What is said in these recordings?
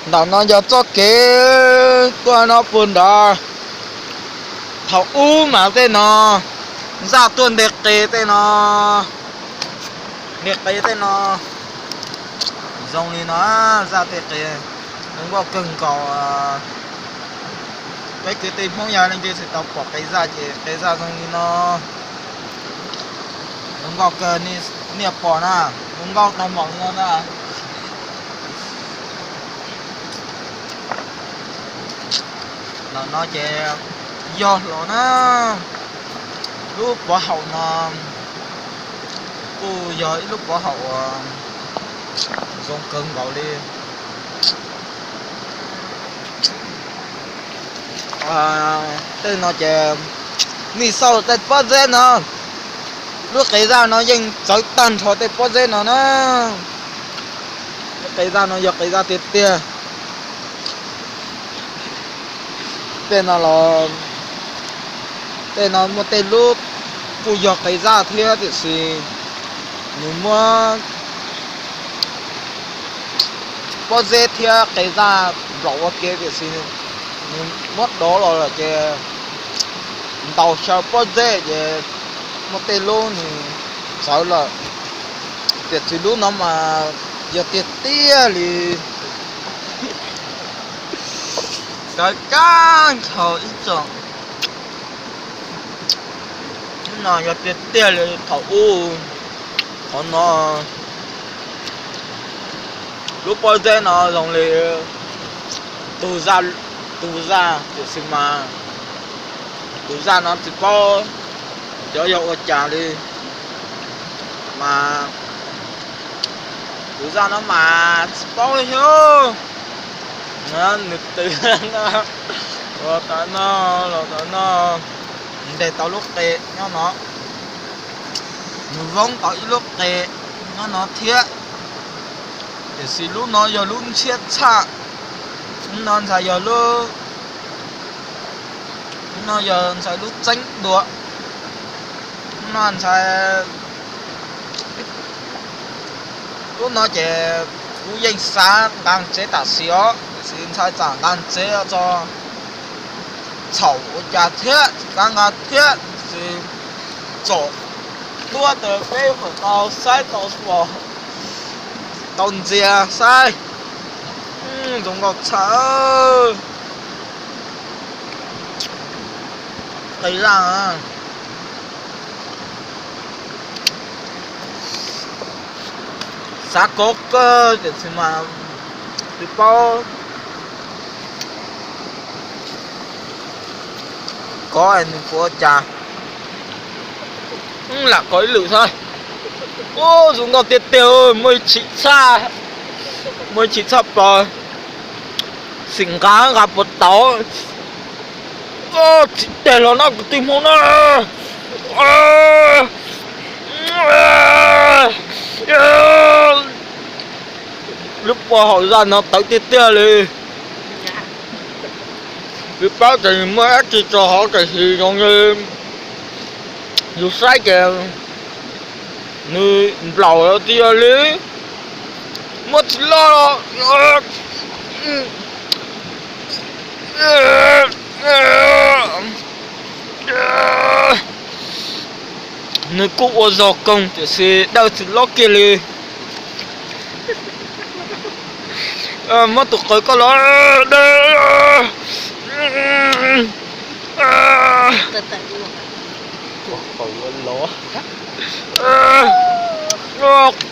Ntawm no yog txoj kev tuaj no puag nrad. Thaum ub mas tej no zaj tuaj nte qe tej no, nte qe tej no zoo li no, zaj tej qe zoo nkauj kawg nkaus. Peb kwv tij Hmoob yog leej twg tsis tau pom qe zaj ces qe zaj zoo li no. Zoo nkauj kawg, nej pom na, zoo nkauj tag npaum no na. Ntawm no ces yog hlo na, lub pov haum no kuj yog ib lub pov haum uas zoo kawg nkaus li. Tej no ces nej xauj tej pob zeb no, lub qe zaj no yeej txawv tag nrho tej pob zeb no na. Lub qe zaj no yog qe zaj tiag tiag. Tej no los, tej no muaj tej lub kuj yog qe zaj thiab tiam sis nws muab pob zeb thiab qe zaj nplaum ua ke tiam sis nws muab dov los lawm ces ntaus xyaw pob zeb ces muaj tej lub nws txawv lawm. Tiam sis lub no mas yog tiag tiag li. Kawg kab nkaus ib tsoom. Lub no yog tiag tiag li thaum ub. Qhov no, lub pob zeb no zoo li tus zaj, tus zaj tiam sis mas tus zaj no tsis paub xyov yog ua cas li mas tus zaj no mas tsis paub xyov nws twg no. Los tau no, los tau no, ntes tau lub qe nyob no, nws voob tau ib lub qe nyob no thiab. Tiam sis lub no yog lub ntshiab tshaj, lub no ntshai yog lub, lub no yog ntshai lub txeeb dua, lub no ntshai, lub no ces kuv yeej xav nqa tsev tam sim os, tiam sis ntshai tsam nqa tsev tso txhaum ua cas thiab tsis kav nqa thiab, tiam sis tsom tuab tas peb kom tau saib tau pom tau ntxias saib. Zoo nkauj tshaj. Qe zaj xav kov kawg tiam sis mas tsis paub kov nws puas ua cas. Lam kov ib lwm xwb. Ub, zoo nkauj tiag tiag, muaj ib chim txhaj, muaj ib chim txhaj plaws. Xim nqa nqa puas tau. Tsis teg los no kwv tij Hmoob na. Lub pov haum zaj no tawv tiag tiag li. Tsis paub tias nws muaj dab tsi rau hauv tiam sis zoo li yus saib ces nws nplaum tsis yog li, muab tsis loj los. Nws kuj ua zog koog tiam sis dawj tsis lob kiag li. Muab tus qaws koj los.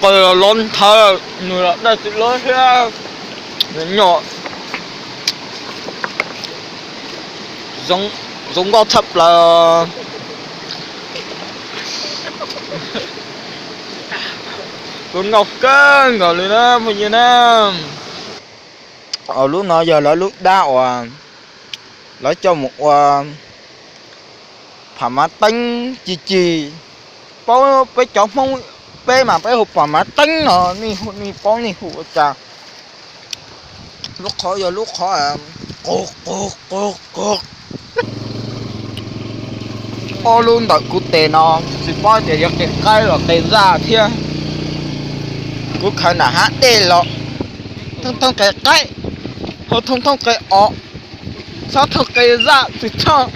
Qaws los nthaw, nws los dawj tsis lob thiab. Nws nyom zoo nkauj tshaj plaws. Zoo nkauj kawg nkaus li na phooj ywg na. Lub no yog lawv lub dab uas lawv coj mus ua pham mav teeb ci ci. Paub peb cov Hmoob, peb mas peb hu pham mav teeb no, nej paub nej hu ua cas? Lub qhov yog lub qhov qus qus qus. Ob lub ntawm kuv tes no tsis paub tias yog qe qaib los qe zaj thiab. Kuv khaws nram hav dej los thoob thoob qe qaib. Ho thooj thooj qe os, xob thooj qe zaj tsis tshoj,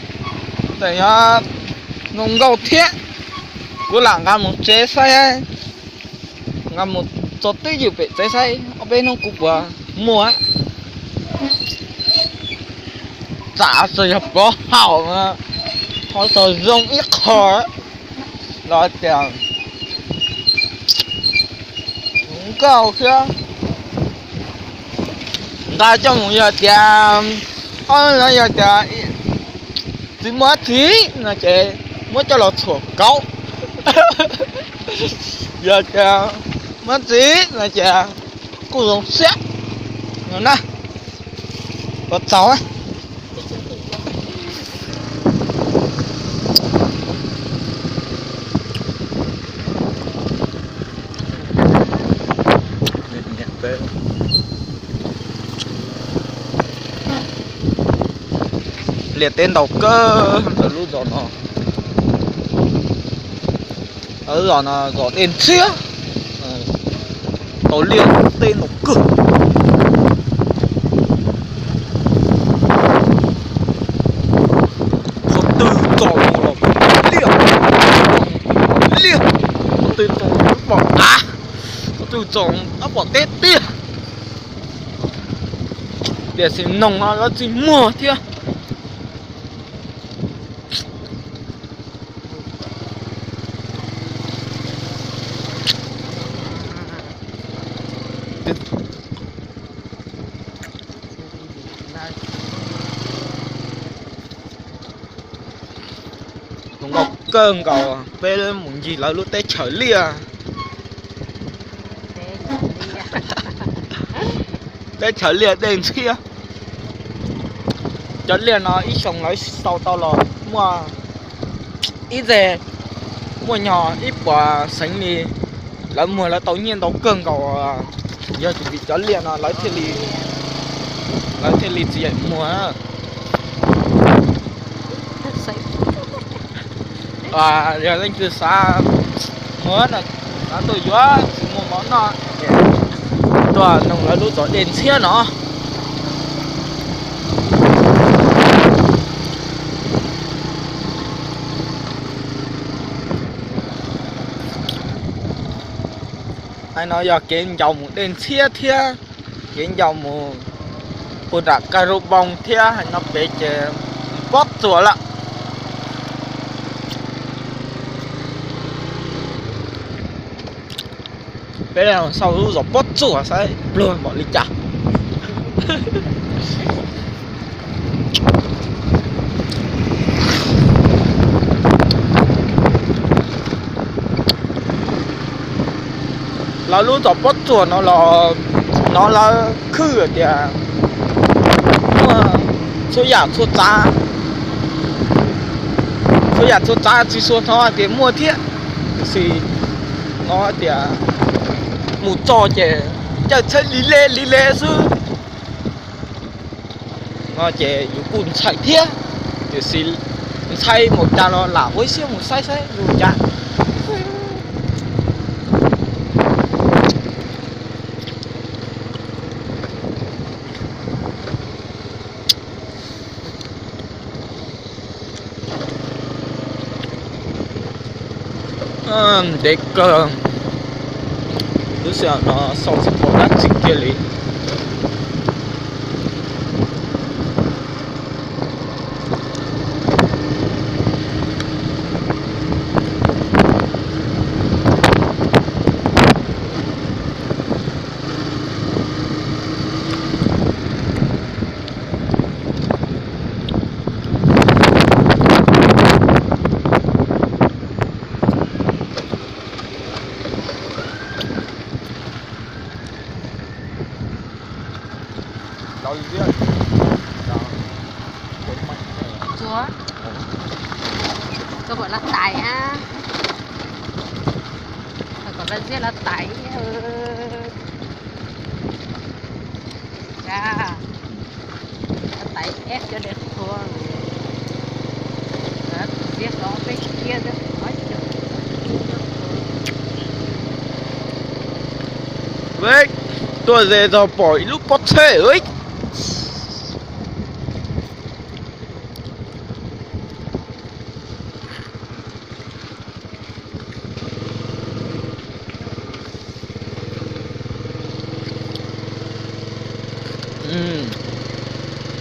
tes yog zoo nkauj thiab. Kuv lam nqa mus tsev saib, nqa mus tso twj ywm pem tsev saib ob peb hnub kuv puas muaj. Tsam txawm yog pov haum, ho txog zoo ib qho los tias nkauj thiab. Nqa coj mus yog tias, o, yog tias tsis muaj txiv no ces muab coj los txhuam kauv. Yog tias muaj txiv no ces kuj zoo siab no na. Ua tsaug. Liaj teb ntau kawg ntawm lub zos no. Lub zos no zos Dej Ntxhiab. Tau liaj teb ntau kawg. Qhov twg txog los liaj, liaj, qhov twg txog los pom av, qhov twg txog los pom teb tiag. Tiam sis noog no lawv tsis muag thiab. Zoo nkauj kawg nkaus, peb mus ncig lawv lub teb chaws liaj. Teb chaws liaj Dej Ntxhiab. Cov liaj no ib xyoo lawv sau tau los muaj ib txeg, muaj nyog ib puas xeev li. Lawv muag lawv tau nyiaj ntau kawg nkaus, yog vim cov liaj no lawv thiaj li, lawv thiaj li txiv yeem muag. Yog leej twg xav muag no, xav tuaj yuav tsis muaj mov noj, tuaj noog lawv lub zos Dej Ntxhiab no. Hais no yog kev ncau mus Dej Ntxhiab thiab kev ncau mus puag nram Kaj Rub Npoo thiab, hais no pem ces pob tsuas lawm. Peb xauj lub zos pob tsuas saib pluag npaum li cas. Lawv lub zos pob tsuas no los, no lawv khwj tias muaj txhua yam txhua tsav, txhua yam txhua tsav tsis txhua hnov tias muaj thiab. Tiam sis no tias mus txog ces caij tsheb li le li le xwb. No ces yus kuj ntshai thiab, tiam sis ntshai mus cas los lam ua ib siab mus saib saib zoo cas. Ntev kawg, lub sij hawm no xauj tsis pom dab tsi kiag li. Tsuas, koj pom lawv tais a, koj pom lawv ziab lawv tais. Lawv tais eb cov dej qhuav, lawv ziab hlo peb kiab xwb. Tuaj ze txog pom ib lub pob txheb.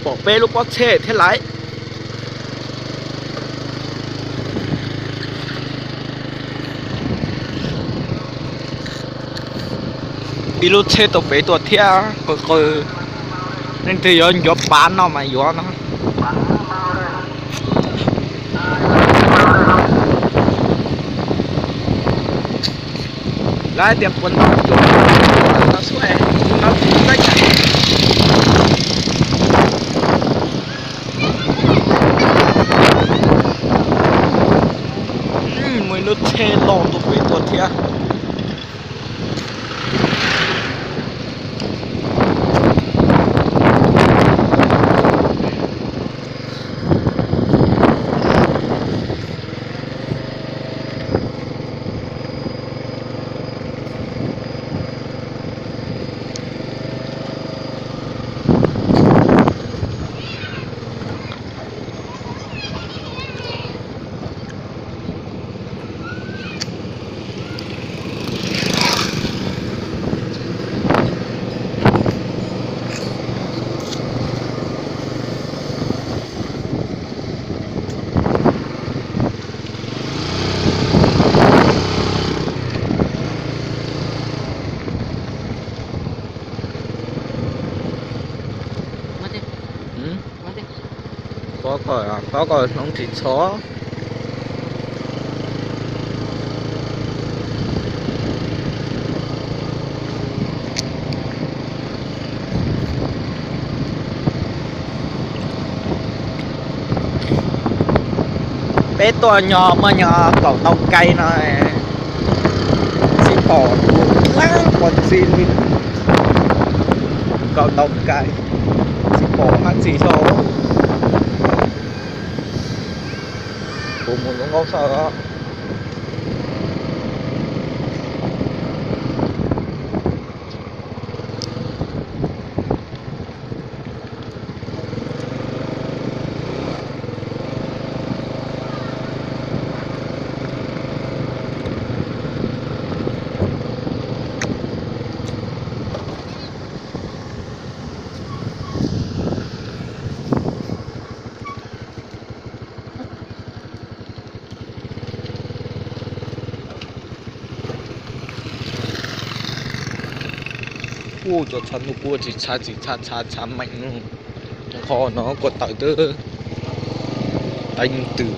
Pom peb lub pob txhej thiab lawm. Ib lub txhej tuaj pem tuaj thiab, qw qw. Leej twg yuav ncuav pav no mas yuav no. Lawv tias puas nto cuam no xwb, no tsis tau. Muaj ib lub tsheb loj tuaj pem tuaj thiab. Pab kom, pab kom hloov tsis txhob. Peb tuaj nyob muaj nyob kaum ntau kais no, tsis pom lab pov txi li. Kaum ntau kais, tsis pom hab txi tso. Kuv mus lub nkaub saw os. Ua cov txha ntuj kua tsis txha tsis txha txha txha meem no. Qhov no kua tawm twb teev twm.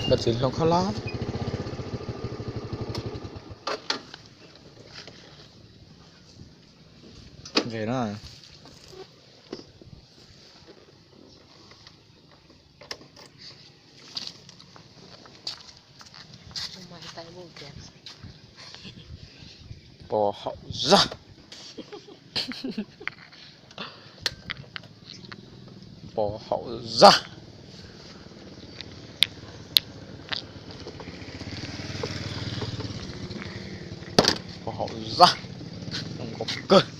Koj txiv hloov khaub hlab. Nqe na. Pov haum zaj. Pov haum zaj. Pov haum zaj. Zoo nkauj kawg.